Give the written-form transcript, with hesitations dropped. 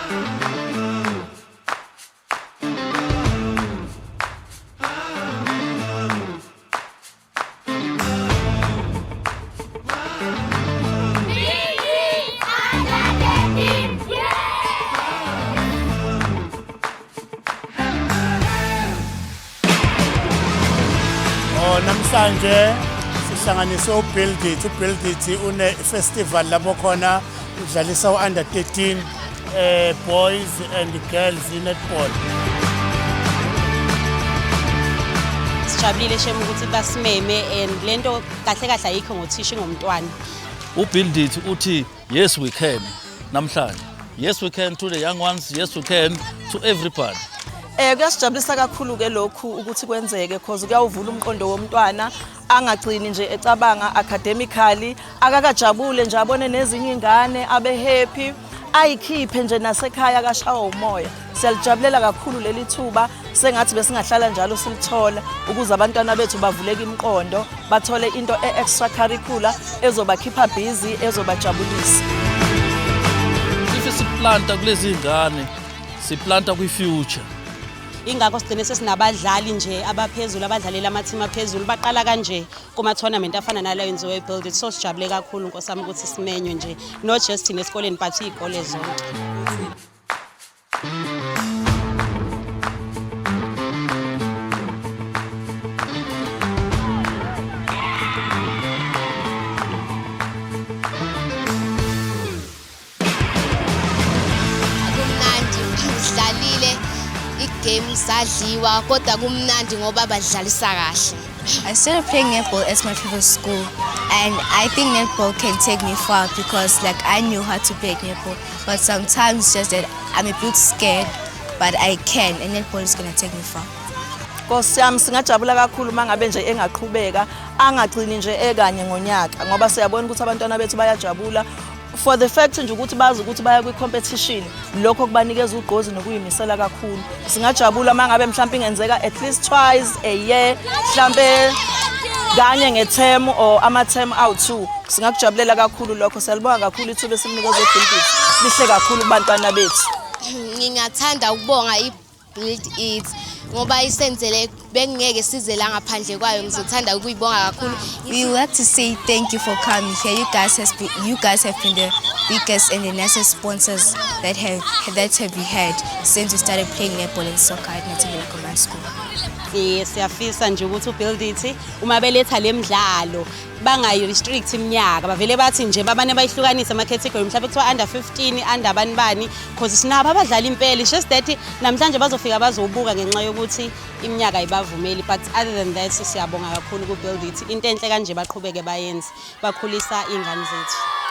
Oh, namhlanje sihlanganise uBuild It. UBuild It une festival lapho khona udlalisa u-under 13 boys and girls netball. Sijabulile shem ukuthi basimeme and lento kahle kahle ayikho ngothisha, ingomntwana. UBuild It uthi yes we can namhlanje. Yes we can to the young ones, yes we can to everybody. Kuyasijabulisa kakhulu ke lokhu ukuthi kwenzeke, cause kuyawuvula umqondo womntwana, angagcini nje ecabanga academically, akakajabule nje, abone nezinye ingane, abe happy, ayikhiphe nje nasekhaya, akashawa umoya. Siyalijabulela kakhulu leli thuba, sengathi besingahlala njalo silithola ukuze abantwana bethu bavuleke imiqondo, bathole into e-extra curricular ezobakhipha busy, ezobajabulisa. If siplanta kulezi ngane, siplanta kwi-future. Ingakho sigcine sesinabadlali nje abaphezulu, abadlalela amathimi aphezulu, baqala kanje kuma-tournament afana nalayo enziwe eBuild It. So sijabule kakhulu, nkosami, ukuthi simenywe nje, not just thina esikoleni but iy'kole zonke. Kumnandi, sidlalile igame, sadliwa, kodwa kumnandi ngoba badlalisa kahle. I started playing netball at my previous school, and I think netball can take me far because, like, I knew how to play netball, but sometimes just that I'm a bit scared, but I can, and netball is gonna take me far. Nkosi yami, singajabula kakhulu uma ngabe nje engaqhubeka, angagcini nje ekanye ngonyaka, ngoba siyabona ukuthi abantwana bethu bayajabula for the fact nje ukuthi bazi ukuthi baya kwi-competition. Lokho kubanikeza ugqozi nokuyimisela kakhulu. Singajabula uma ngabe mhlawumpe ingenzeka at least twice a year, mhlampe kanye nge-term or ama-term awu-two. Singakujabulela kakhulu lokho. Siyalibonga kakhulu ithuba esilinikezwe uBuild It, lihle kakhulu kubantwana bethu. Ngingathanda ukubonga i-Build It ngoba isenzele, bengeke size la ngaphandle kwayo. Ngizothanda ukuyibonga kakhulu. We would like to say thank you for coming here. You guys have been the biggest and the nicest sponsors that have we had since we started playing netball and soccer at Matengela Combined School. Siyafisa nje ukuthi uBuild It uma beletha le mdlalo bangayi-restrict iminyaka, bavele bathi nje babane bayihlukanise ama-category, mhlawumbe kuthiwa under 15, under bani bani, cause sinabo abadlali impela. It's just that namhlanje bazofika bazobuka ngenxa yokuthi iminyaka ayibavumeli, but other than that siyabonga kakhulu ku-Build It, into enhle kanje baqhubeke bayenze, bakhulisa iy'ngane zethu.